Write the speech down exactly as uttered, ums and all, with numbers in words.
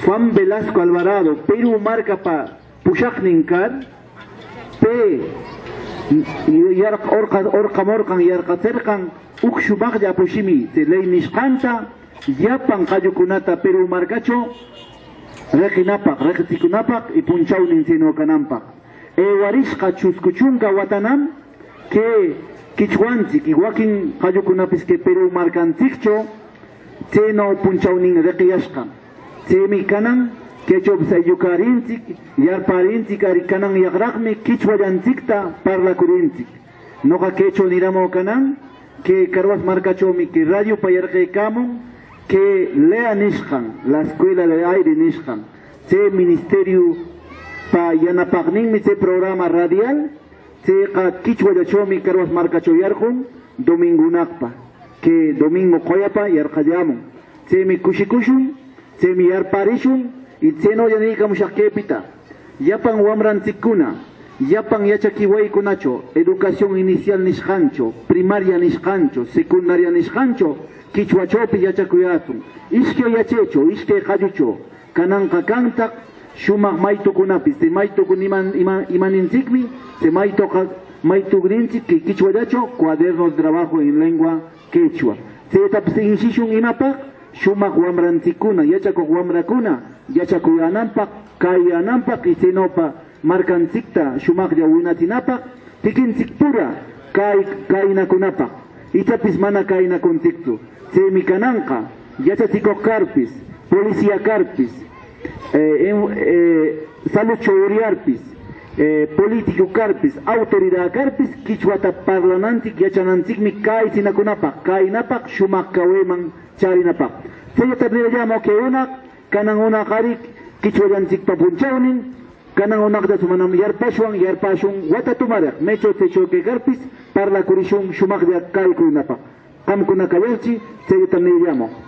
Juan Velasco Alvarado, Perú marcapa pushaqnin car, pe yarq-, orqa-, orqamorqan, yarqatserqan huk shumaqlla apushimi tse ley nishqanta, llapan qallucunata Perú marcacho reqinapaq, reqitsicunapaq y punchawnin tseno cananpaq. Ewarishqa chuscu chunca watanam que quichwantsic y waquin qallucunapis que Perú marcantsiccho tseno punchawnin reqiyashqa. Tsemi canan quechopis ayllucärintsic, yarpärintsic, ari cananyaqraqmi quichwallantsicta parlacurintsic. Noqa quecho niramoq canan que Carhuas marcachomi que radiopa yarqecamun que lea nishqan, la escuela de aire nishqan, tse ministeriopa yanapaqninmi tse programa radial, tseqa quichwallachomi Carhuas marcacho yarqun domingunaqpa, que domingo qoyapa yarqallamun. Tsemi cushicushun, tsemi yarpärishun, y tsenolla niycamushaq quepita. Llapan wamrantsiccuna, llapan yachaquiwayicunacho, educación inicial nishqancho, primaria nishqancho, secundaria nishqancho, quichwachopis yachacuyätsun. Ishque yachecho, ishque qallucho, cananqa cantaq shumaq maytucunapis. Tse maytucuna iman-, iman-, imanintsicmi, tse maytuqa, maytucnintsic que quichwallacho cuaderno de trabajo en lengua quechua. Tsetapis inshishun imapaq, shumaq wamrantsiccuna, yachacoq wamracuna yachacuyänanpaq, cäyänanpaq y tsenopa marcantsicta shumaqlla winatsinapaq, quiquintsicpura cäy-, cäyinacunapaq, ichapis mana cäyinacuntsictsu. Tsemi cananqa, yachatsicoq carpis, policía carpis, eh, en-, eh, saludcho uriyarpis, eh, político carpis, autoridad carpis, quichwata parlanantsic, yachanantsicmi cäyitsinacunapaq, cäyinapaq, shumaq caweman charinapaq. Tsellata nirallämoq que unaq, canan unaq ari quichwallantsicpa punchawnin, canan unaqllatsu manam yarpashwan, yarpäshun wata tumareq, mecho tsecho quecarpis, parlacurishun shumaqlla cäyicunapaq. Qamcuna callarchi, tsellata nirallämoq.